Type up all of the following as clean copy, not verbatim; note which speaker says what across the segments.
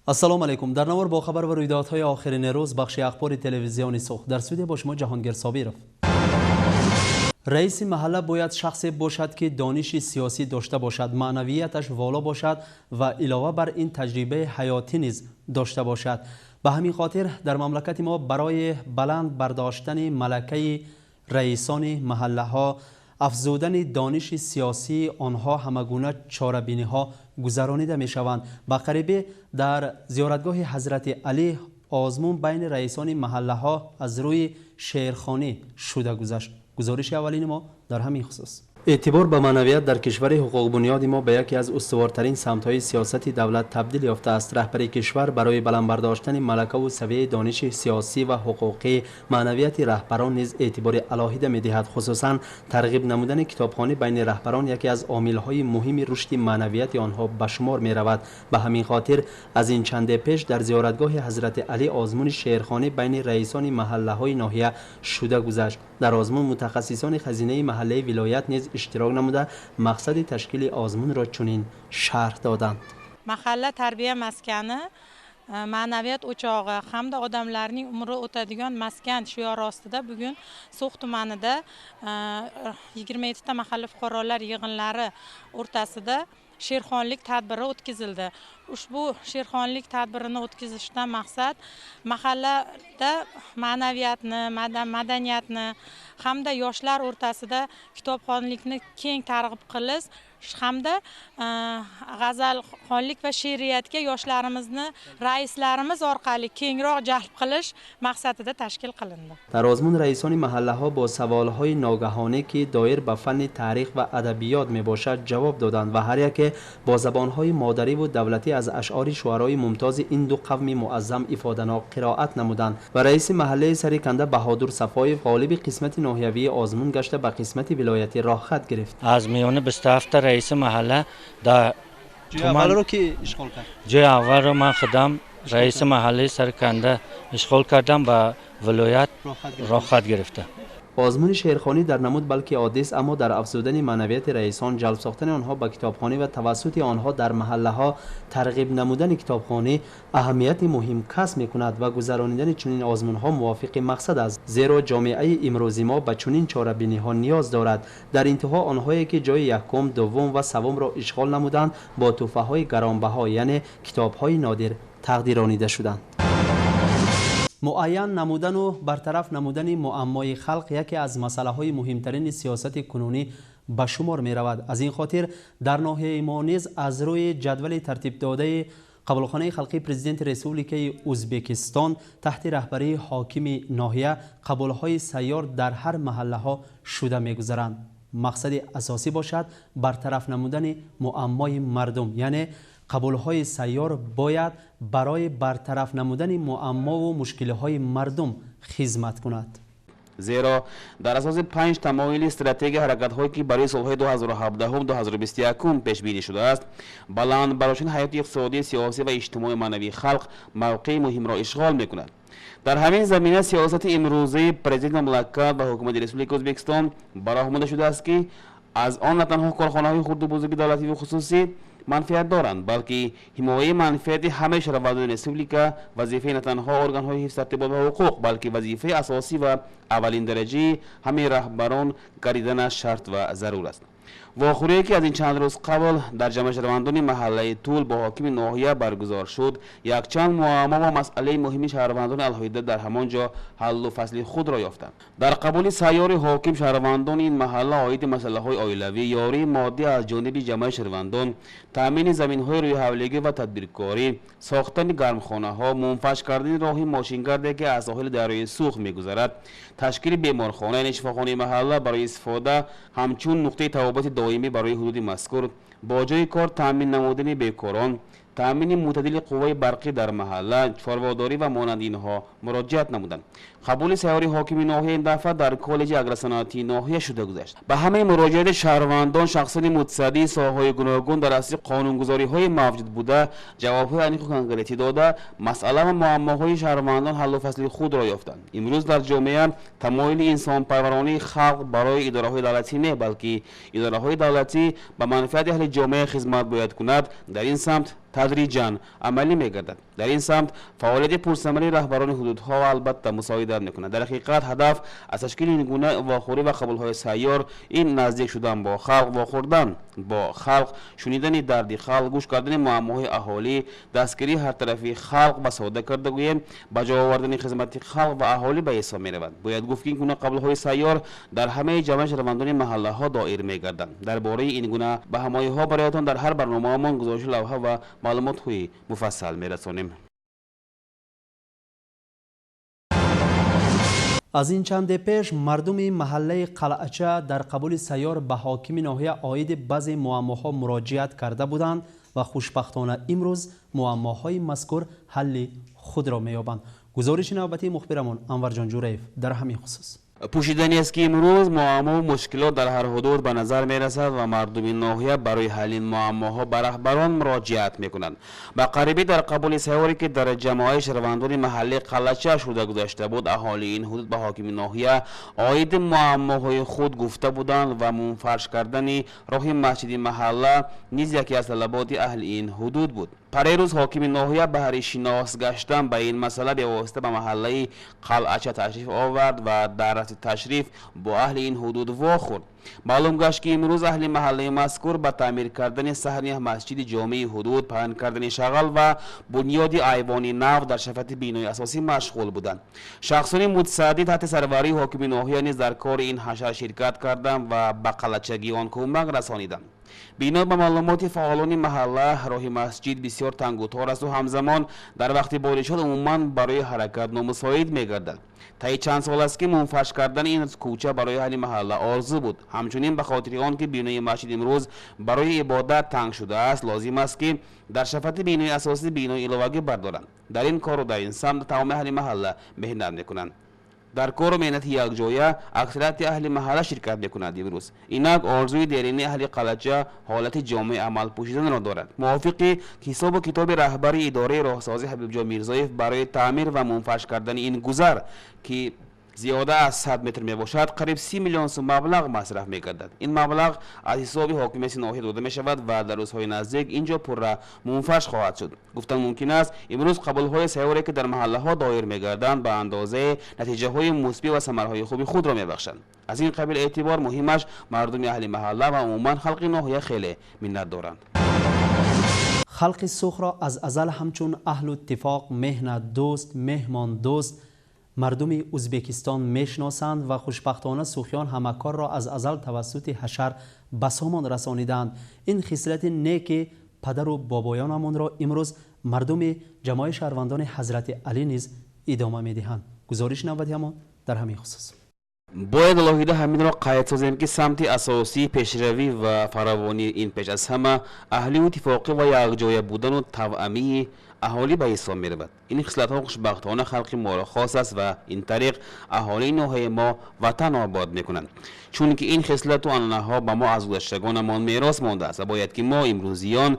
Speaker 1: Ассалому алайкум. Дар навор бо хабар ва рӯйдодҳои охирини рӯз бахши ахбори телевизиони Суғд. Дар студия бо шумо Ҷаҳонгир Собиров. Раиси маҳалла бояд шахсе бошад, ки дониши сиёсӣ дошта бошад, маънавияташ воло бошад ва илова бар ин таҷрибаи ҳаётӣ низ дошта бошад. Ба ҳамин хотир дар мамлакати мо барои баланд бардоштани малакаи раисони маҳаллаҳо, афзудани дониши сиёсии онҳо ҳамагуна чорабиниҳо гузаронида мешаванд. Ба қарибӣ дар зиёратгоҳи Ҳазрати Алӣ озмун байни раисони маҳаллаҳо аз рӯи шеърхонӣ шуда гузашт. Гузориши аввалини мо дар ҳамин хусус. Эътибор ба маънавият дар кишвари ҳуқуқбунёди мо ба яке аз устуворtarин самтҳои сиёсати давлат табдил ёфтааст. Раҳбари кишвар барои баланд бардоштани малакаву савияи дониши сиёсӣ ва ҳуқуқӣ, маънавияти раҳбарон низ эътибори алоҳида медиҳад. Хусусан тарғиб намудани китобхонӣ байни раҳбарон яке аз омилҳои муҳими рушди маънавияти онҳо ба шумор меравад. Ба ҳамин хотир аз ин чанде пеш дар зиёратгоҳи Ҳазрати Алӣ озмуни шеърхонӣ байни раисони маҳаллаҳои ноҳия шуда гузашт. Дар озмун мутахассисони хазинаи маҳаллаи вилоят низ иштирок намуда, мақсади ташкили озмунро чунин шарҳ доданд.
Speaker 2: Mahalla tarbiya maskani, ma'naviyat o'chog'i hamda odamlarning umri o'tadigan maskan shiori ostida bugun So'x tumanida 27 ta mahalla fuqarolar yig'inlari o'rtasida she'rxonlik tadbiri o'tkazildi. Ushbu she'rxonlik tadbirini o'tkazishdan maqsad mahallada ma'naviyatni, madaniyatni hamda yoshlar o'rtasida kitobxonlikni keng targ'ib qilish hamda g'azalxonlik va she'riyatga yoshlarimizni raislarimiz orqali kengroq jalb qilish maqsadida tashkil qilindi.
Speaker 1: Дар озмун раисони маҳаллаҳо бо саволҳои ногаҳонӣ, ки доир ба фанни таърих ва адабиёт мебошад, ҷавоб доданд ва ҳар яке бо забонҳои модариву давлатӣ аз ашъори шуарои мумтози ин ду қавми муаззам ифоданок қироат намуданд ва раиси маҳаллаи Сари Канда Баҳодур Сафоев ғолиби қисмати ноҳиявии озмун гашта, ба қисмати вилоятӣ роҳхат гирифт.
Speaker 3: Аз миёни 27 раиси маҳалла дар
Speaker 1: ҷои аввалро ки ишғол кард?
Speaker 3: Ҷои аввалро ман худам, раиси маҳаллаи Сарканда, ишғол кардам, ба вилоят роҳхат гирифтам.
Speaker 1: Озмуни шеърхонӣ дар намуд балки оддист, аммо дар афзудани маънавияти раисон, ҷалб сохтани онҳо ба китобхонӣ ва тавассути онҳо дар маҳаллаҳо тарғиб намудани китобхонӣ аҳамияти муҳим касб мекунад ва гузаронидани чунин озмунҳо мувофиқи мақсад аст, зеро ҷомеаи имрӯзи мо ба чунин чорабиниҳо ниёз дорад. Дар интиҳо онҳое ки ҷои якум, дуввум ва севумро ишғол намуданд, бо тӯҳфаҳои гаронбаҳо, яъне китобҳои нодир тақдиронида шуданд. Муайян намудану бартараф намудани муаммои халқ яке аз масъалаҳои муҳимтарини сиёсати кунунӣ ба шумор меравад. Аз ин хотир дар ноҳияи мо низ аз рӯи ҷадвали тартибдодаи қабулхонаи халқии Президенти Республикаи Ӯзбекистон таҳти раҳбарии ҳокими ноҳия қабулҳои сайёр дар ҳар маҳаллаҳо шуда мегузаранд. Мақсади асосӣ бошад бартараф намудани муаммои мардум, яъне қабулҳои сайёр бояд барои бартараф намудани муаммову мушкилиҳои мардум хизмат кунад.
Speaker 4: Зеро дар асоси панҷ тамоили стратегия ҳаракатҳое, ки барои солҳои 2017-2021 пешбинӣ шудааст, баланд бардоштани ҳаёти иқтисодӣ, сиёсӣ ва иҷтимоию маънавии халқ мавқеи муҳимро ишғол мекунад. Дар ҳамин замина сиёсати имрӯзаи президенти мамлакат ва ҳукумати Республикаи Ӯзбекистон ба роҳ монда шудааст, ки аз он на танҳо корхонаҳои хурду бузурги давлативу хусусӣ манфиат доранд, балки ҳимояи манфиати ҳамаи шаҳрвандони республика вазифаи на танҳо органҳои ҳифзи тартибот ва ҳуқуқ, балки вазифаи асосӣ ва аввалин дараҷаи ҳамаи раҳбарон гардиданаш шарт ва зарур аст. Вохӯрие, ки аз ин чанд рӯз қабл дар ҷамъи шаҳрвандони маҳаллаи Тул бо ҳокими ноҳия баргузор шуд, якчанд муаммо ва масъалаи муҳими шаҳрвандони алоҳида дар ҳамон ҷо ҳаллу фасли худро ёфтанд. Дар қабули сайёри ҳоким шаҳрвандони ин маҳалла оиди масъалаҳои оилавӣ, ёрии моддӣ аз ҷониби ҷамъи шаҳрвандон, таъмини заминҳои рӯйҳавлигӣ ва тадбиркорӣ, сохтани гармхонаҳо, мунфаҷ кардани роҳи мошингарде, ки аз соҳили дарёи Сух мегузарад, ташкили беморхона, яъне шифохонаи маҳалла барои истифода ҳамчун нуқтаи табобати доимӣ барои ҳудуди мазкур, бо ҷои кор таъмин намудани бекорон, таъмини мӯътадили қувваи барқӣ дар маҳалла, чорводорӣ ва монанди инҳо муроҷиат намуданд. Қабули сайёри ҳокими ноҳия ин дафъа дар коллеҷи агросаноатии ноҳия шуда гузашт. Ба ҳамаи муроҷиати шаҳрвандон шахсони мутасаддии соҳаҳои гуногун дар асоси қонунгузориҳои мавҷуд буда ҷавобҳои аниқу конкретӣ дода, масъала ва муаммоҳои шаҳрвандон ҳаллу фасли худро ёфтанд. Имрӯз дар ҷомеа тамоили инсонпарваронии халқ барои идораҳои давлатӣ не, балки идораҳои давлатӣ ба манфиати аҳли ҷомеа хизмат бояд кунад, дар ин самт тадриҷан амалӣ мегардад. Дар ин самт фаъолияти пурсамари раҳбарони ҳудудҳо албатта мусоидат мекунад. Дар ҳақиқат ҳадаф аз ташкили ин гуна вохӯрӣ ва қабулҳои сайёр ин наздик шудан бо халқ, вохӯрдан бо халқ, шунидани дарди халқ, гӯш кардани муаммоҳои аҳолӣ, дастгирии ҳартарафи халқ ба сода карда гӯем, ба ҷо овардани хизмати халқ ва аҳолӣ ба ҳисоб меравад. Бояд гуфт, ки ин гуна қабулҳои сайёр дар ҳамаи ҷамъи шаҳрвандони маҳаллаҳо доир мегарданд. Дар бораи ин гуна ба ҳамоиҳо бароятон дар ҳар барномаамон гузориши лавҳа ва маълумотҳои муфассал мерасонем.
Speaker 1: Аз ин чанде пеш мардуми маҳаллаи Қалъача дар қабули сайёр ба ҳокими ноҳия оиди баъзе муаммоҳо муроҷиат карда буданд ва хушбахтона имрӯз муаммоҳои мазкур ҳалли худро меёбанд. Гузориши навбатии мухбирамон Анварҷон Ҷураев дар ҳамин хусус.
Speaker 4: Пӯшидани аст, ки имрӯз муаммову мушкилот дар ҳар ҳудуд ба назар мерасад ва мардуми ноҳия барои ҳалли ин муаммоҳо ба раҳбарон муроҷиат мекунанд. Ба қарибӣ дар қабули сайёре, ки дар ҷамоаи шаҳрвандони маҳаллии Қалъача шуда гузашта буд, аҳолии ин ҳудуд ба ҳокими ноҳия оиди муаммоҳои худ гуфта буданд ва мунфарш кардани роҳи масҷиди маҳалла низ яке аз талаботи аҳли ин ҳудуд буд. Парерӯз ҳокими ноҳия баҳри шинос гаштан ба ин масъала бевосита ба маҳаллаи Қалъача ташриф овард ва дар рафти ташриф бо аҳли ин ҳудуд вохӯрд. Маълум гашт, ки имрӯз аҳли маҳаллаи мазкур ба таъмир кардани саҳни масҷиди ҷомеи ҳудуд, паҳн кардани шағал ва бунёди айвони нав дар шафати бинои асосӣ машғул буданд. Шахсони мутасаддӣ таҳти сарварии ҳокими ноҳия низ дар кори ин ҳашар ширкат карданд ва ба қалъачагиён кӯмак расониданд. Бино ба маълумоти фаъолони маҳалла, роҳи масҷид бисёр тангутор асту ҳамзамон дар вақти боришот умуман барои ҳаракат номусоид мегардад. Таи чанд сол аст, ки мунфарш кардани ин кӯча барои аҳли маҳалла орзу буд. Ҳамчунин ба хотири он ки бинои масҷид имрӯз барои ибодат танг шудааст, лозим аст, ки дар шафати бинои асосӣ бинои иловагӣ бардоранд. Дар ин кору дар ин самт тамоми аҳли маҳалла меҳнат мекунанд. Дар кору меҳнати якҷоя аксарияти аҳли маҳалла ширкат мекунад. Имрӯз инак орзуи дерини аҳли Қалъача ҳолати ҷомеи амал пӯшиданро дорад. Мувофиқи ҳисобу китоби раҳбари идораи роҳсозӣ Ҳабибҷон Мирзоев, барои таъмир ва мунфарш кардани ин гузар, ки зиёда аз 100 метр мебошад, қариб 30 миллион сум маблағ масраф мегардад. Ин маблағ аз ҳисоби ҳокимияти ноҳия дода мешавад ва дар рӯзҳои наздик ин ҷо пурра мунфарш хоҳад шуд. Гуфтан мумкин аст, имрӯз қабулҳои сайёре, ки дар маҳаллаҳо доир мегарданд, ба андозаи натиҷаҳои мусбӣ ва самарҳои хуби худро мебахшанд. Аз ин қабил эътибор муҳимаш мардуми аҳли маҳалла ва умуман халқи ноҳия хеле миннат доранд.
Speaker 1: Халқи Сухро аз азал ҳамчун аҳлу иттифоқ, меҳнатдӯст, меҳмондӯст мардуми Ӯзбекистон мешиносанд ва хушбахтона сухиён ҳамакорро аз азал тавассути ҳашар ба сомон расониданд. Ин хислати неки падару бобоёнамонро имрӯз мардуми ҷамоаи шаҳрвандони Ҳазрати Алӣ низ идома медиҳанд. Гузориши навбатиамон дар ҳамин хусус.
Speaker 4: Бояд алоҳида ҳаминро қайд созем, ки самти асосии пешравӣ ва фаравонии ин пеш аз ҳама аҳлию иттифоқӣ ва якҷоя будану тавъамии аҳолӣ ба ҳисоб меравад. Ин хислатҳо хушбахтона халқи моро хос аст ва ин тариқ аҳолии ноҳияи мо ватан обод мекунанд, чунки ин хислату анъанаҳо ба мо аз гузаштагонамон мерос мондааст ва бояд, ки мо имрӯзиён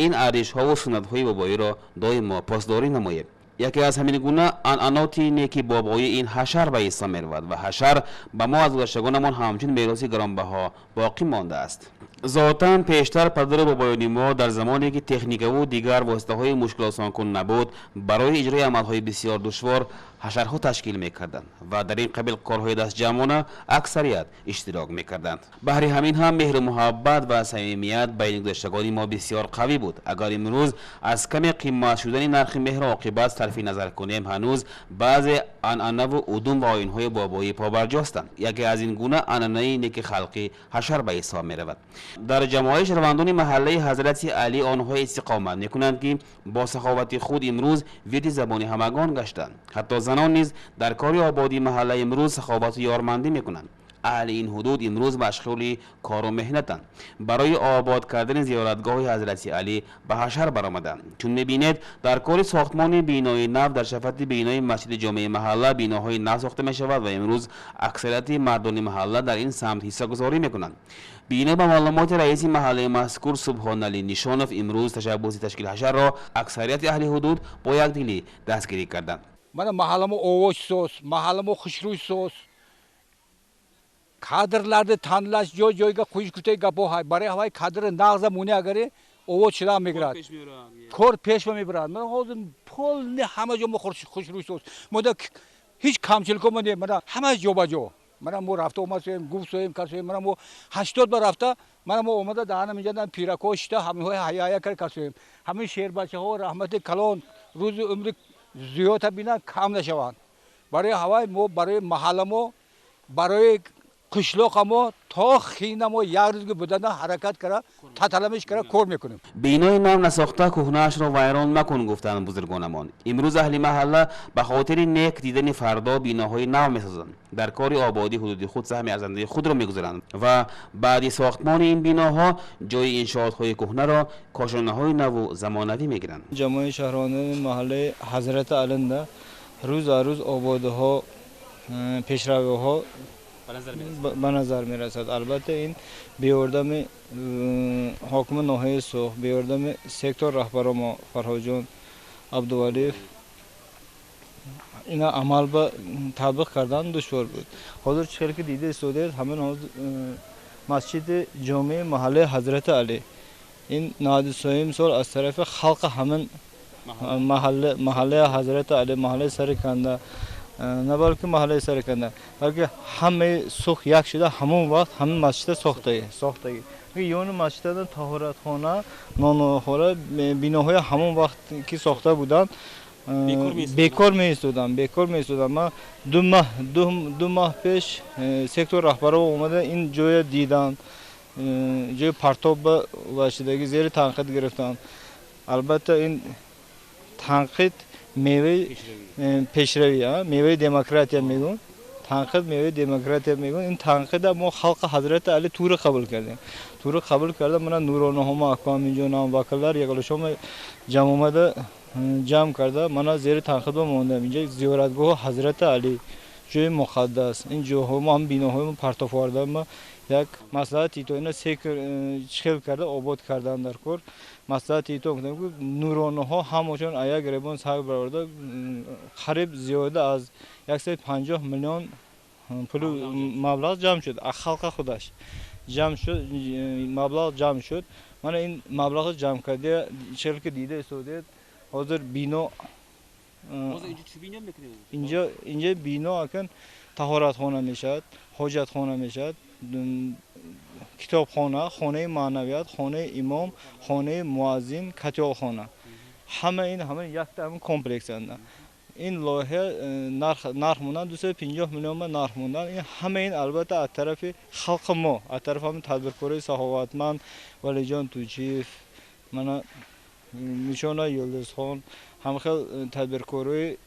Speaker 4: ин арзишҳову суннатҳои бобоиро доимо посдорӣ намоем. Яке аз ҳамин гуна анъаноти неки бобоӣ ин ҳашар ба ҳисоб меравад ва ҳашар ба мо аз гузаштагонамон ҳамчун мероси гаронбаҳо боқӣ мондааст. Зотан пештар падару бобоёни мо дар замоне, ки техникаву дигар воситаҳои мушкилосонкун набуд, барои иҷрои амалҳои бисёр душвор ҳашарҳо ташкил мекарданд ва дар ин қабил корҳои дастҷамъона аксарият иштирок мекарданд. Баҳри ҳамин ҳам меҳру муҳаббат ва самимият байни гузаштагони мо бисёр қавӣ буд. Агар имрӯз аз каме қимат шудани нархи меҳру оқибат сарфи назар кунем, ҳанӯз баъзе анъанаву удум ва оинҳои бобоӣ побарҷостанд. Яке аз ин гуна анъанаи неки халқӣ ҳашар ба ҳисоб меравад. Дар ҷамоаи шаҳрвандони маҳаллаи Ҳазрати Алӣ онҳо истиқомат мекунанд, ки бо саховати худ имрӯз вирди забони ҳамагон гаштанд. Ҳатто занон низ дар кори ободии маҳалла имрӯз саховату ёрмандӣ мекунанд. Аҳли ин ҳудуд имрӯз машғули кору меҳнатанд. Барои обод кардани зиёратгоҳи Ҳазрати Алӣ ба ҳашар баромаданд. Чун мебинед, дар кори сохтмони бинои нав дар шафати бинои масҷиди ҷомеи маҳалла биноҳои нав сохта мешавад ва имрӯз аксарияти мардони маҳалла дар ин самт ҳиссагузорӣ мекунанд. Бино ба маълумоти раиси маҳаллаи мазкур Субҳоналӣ Нишонов, имрӯз ташаббуси ташкили ҳашарро аксарияти аҳли ҳудуд бо якдилӣ дастгирӣ карданд.
Speaker 5: Мана маҳалламо овоз соз, маҳалламо хушрӯй соз, кадрlarni tanlash joy joyga qo'yish kuta gap. Барои ҳавай кадри нағза муни агари Овод шуда мегирад, кор пеш мебарад. Мана ҳозир полни ҳама ҷо мо хушрӯй соз. Мо да ҳеҷ камчилко мо не, мана ҳама ҷо ба ҷо. Мана мо рафта омадем, гуфтем, касем, мана мо 80 ба рафта, мана мо омада даҳанам инҷа дан пирако шита ҳамаҳои ҳая кар касем. Ҳамин шербачаҳо раҳмати калон рӯзи умри зиёда бинанд, кам нашаванд. Барои ҳавай мо, барои маҳалла мо, барои қишлоқа мо то хина мо як рӯз будана ҳаракат кара, таталамиш кара кор мекунем.
Speaker 4: Бинои нав насохта кӯҳнаашро вайрон макун, гуфтанд бузургонамон. Имрӯз аҳли маҳалла ба хотири нек дидани фардо биноҳои нав месозанд, дар кори ободии ҳудуди худ саҳми арзандаи худро мегузоранд ва баъди сохтмони ин биноҳо ҷои иншоотҳои кӯҳнаро кошонаҳои наву замонавӣ мегиранд.
Speaker 6: Ҷамоаи шаҳрвандони маҳаллаи Ҳазрати Алинда рӯз аз рӯз ободиҳо, пешравиҳо ба назар мерасад. Албатта ин беёрдами ҳокими ноҳияи Суғд, беёрдами сектор раҳбаро мо Фарҳодҷон Абдувалиев ина амал ба татбиқ кардан душвор буд. Ҳозир чӣ хеле ки дида истодаед, ҳамин ҳозир масҷиди ҷомеи маҳаллаи Ҳазрати Алӣ ин 93 сол аз тарафи халқи ҳамин маҳаллаи Ҳазрати Алӣ, маҳаллаи Сариканда, на балки маҳаллаи Сариканда, балки ҳамаи Суғд як шуда ҳамон вақт ҳамин масҷида сохтагӣ. Ёни масҷида таҳоратхона, нонхора, биноҳои ҳамон вақт ки сохта буданд бекор меистоданд. Ман ду маҳ пеш сектор раҳбаро омада ин ҷоя диданд, ҷои партоб ва шидагӣ зери танқид гирифтанд. Албатта ин танқид меваи пешравӣ, меваи демократия мегӯн. Танқид меваи демократия мегӯн. Ин танқида мо халқи Ҳазрати Алӣ тури қабул кардем. Тури қабул карда мана нуронаҳома, акваминҷонам, вакилlar яғлашома ҷамъ омада ҷамъ карда мана зери танқид мондам. Инҷа зиёратгоҳи Ҳазрати Алӣ, ҷои муқаддас. Ин ҷоҳо мо ҳам биноҳои мо партоф оварда мо як маслиҳати ито ина чхел карда обод кардан дар кор. Маслиҳати ито гуфтам ки нуронаҳо ҳамашон аяк ребон сар бароварда қариб зиёда аз 150 миллион пул маблағ ҷамъ шуд. Халқа худаш ҷамъ шуд, маблағ ҷамъ шуд. Мана ин маблағ ҷамъ карда чхел ки дида истодаед, ҳозир бино инҷа бино акн таҳоратхона мешавад, ҳоҷатхона мешавад, китобхона, хонаи маънавият, хонаи имом, хонаи муаззин, катёлхона. Ҳама ин ҳама якта ҳамин комплександ. Ин лоиҳа нарх мондан 250 миллион ба нарх мондан. Ин ҳама ин албатта аз тарафи халқи мо, аз тарафи ҳамин тадбиркорои саховатманд Валиҷон Тӯчиев, мана Нишона Юлдузхон, ҳамхел тадбиркорои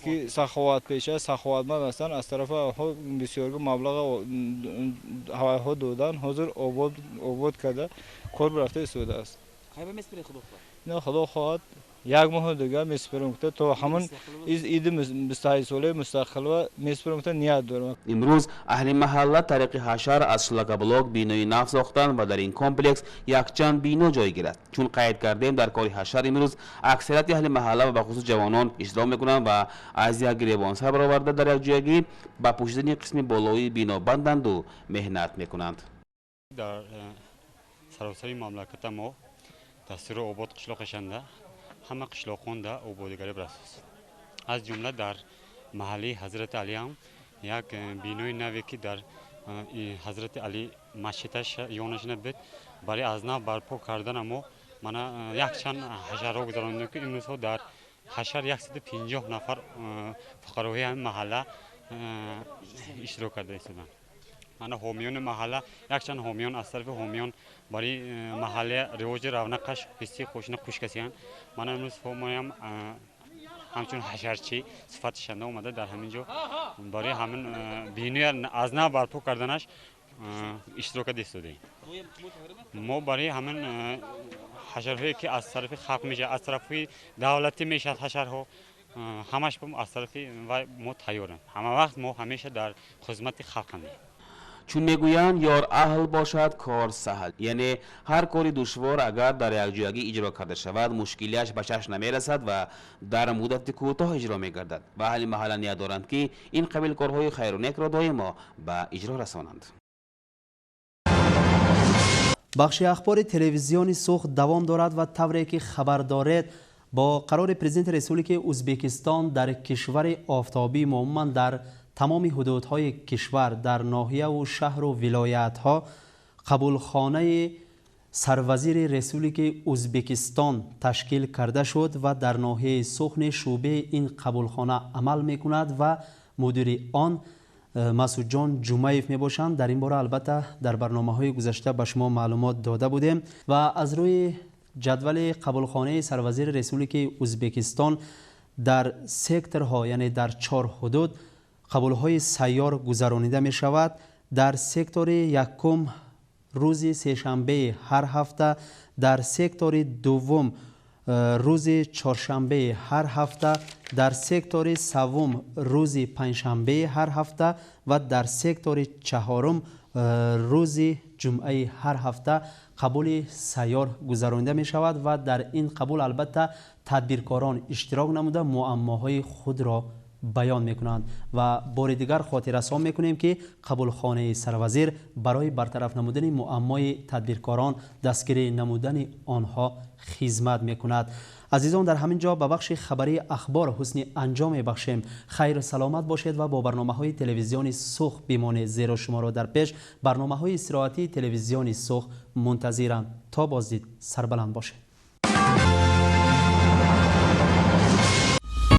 Speaker 6: ки саховатпеша, саховатманд ҳастанд, аз тарафи онҳо бисёрги маблағ ҳавайҳо додан, ҳозир обод карда кор рафта истодааст. Ина Худо хоҳад як моҳи дигар месупорем то ҳамон иди 28-солаи мустақилва месупорем, ният дорем.
Speaker 4: Имрӯз аҳли маҳалла тариқи ҳашар аз шлакоблок бинои нав сохтанд ва дар ин комплекс якчанд бино ҷойгир аст. Чун қайд кардем, дар кори ҳашар имрӯз аксарияти аҳли маҳалла ва бахусус ҷавонон иштирок мекунанд ва аз як гиребон сар бароварда дар якҷоягӣ ба пӯшидани қисми болоии бино банданду меҳнат мекунанд.
Speaker 3: Дар саросари мамлаката мо дастури обод қишлоқашанда ҳама қишлоқонда ободигарӣ барасост. Аз ҷумла дар маҳаллаи Ҳазрати Алӣ ҳам як бинои наве ки дар Ҳазрати Алӣ масҷидаш ёнашина буд, барои аз нав барпо кардана мо мана якчанд ҳашарҳо гузаронидем ки имрӯзҳо дар ҳашар 150 нафар фуқароҳои ҳамин маҳалла иштирок карда истоданд. Мана ҳомиёни маҳалла, якчанд ҳомиён аз тарафи ҳомиён барои маҳалла ривоҷи равнақаш ҳисси хушна хуш касиянд. Мана имрӯз моям ҳамчун ҳашарчӣ сифатшанда омада дар ҳамин ҷо барои ҳамин биноя аз нав барпо карданаш иштирок карда истодаем. Мо барои ҳамин ҳашарҳое ки аз тарафи халқ мешавад, аз тарафи давлатӣ мешавад ҳашарҳо, ҳамаш аз тарафи мо тайёрем. Ҳама вақт мо ҳамеша дар хизмати халқем.
Speaker 4: Чун мегӯянд, ёр аҳл бошад, кор саҳл. Яъне ҳар кори душвор агар дар якҷоягӣ иҷро карда шавад, мушкилиаш ба чашм намерасад ва дар муддати кӯтоҳ иҷро мегардад ва аҳли маҳалла ният доранд, ки ин қабил корҳои хайру некро доимо ба иҷро расонанд.
Speaker 1: Бахши ахбори телевизиони Суғд давом дорад ва тавре ки хабар доред, бо қарори президенти Республики Узбекистон дар кишвари офтобӣ, умуман дар тамоми ҳудудҳои кишвар, дар ноҳияву шаҳру вилоятҳо қабулхонаи сарвазири Республики Узбекистон ташкил карда шуд ва дар ноҳияи Суғд шӯъбаи ин қабулхона амал мекунад ва мудири он Масудҷон Ҷумаев мебошанд. Дар ин бора албатта дар барномаҳои гузашта ба шумо маълумот дода будем ва аз рӯи ҷадвали қабулхонаи сарвазири Республики Узбекистон дар секторҳо, яъне дар 4 ҳудуд қабулҳои сайёр гузаронида мешавад. Дар сектори якум рӯзи сешанбеи ҳар ҳафта, дар сектори дуввум рӯзи чоршанбеи ҳар ҳафта, дар сектори севум рӯзи панҷшанбеи ҳар ҳафта ва дар сектори чаҳорум рӯзи ҷумъаи ҳар ҳафта қабули сайёр гузаронида мешавад ва дар ин қабул албатта тадбиркорон иштирок намуда муаммоҳои худро баён мекунанд. Ва бори дигар хотиррасон мекунем, ки қабулхонаи сарвазир барои бартараф намудани муаммои тадбиркорон, дастгирӣ намудани онҳо хизмат мекунад. Азизон, дар ҳамин ҷо ба бахши хабарии ахбор ҳусни анҷом мебахшем. Хайру саломат бошед ва бо барномаҳои телевизиони Суғд бимонед, зеро шуморо дар пеш барномаҳои истироҳатии телевизиони Суғд мунтазиранд. То боздид сарбаланд бошед.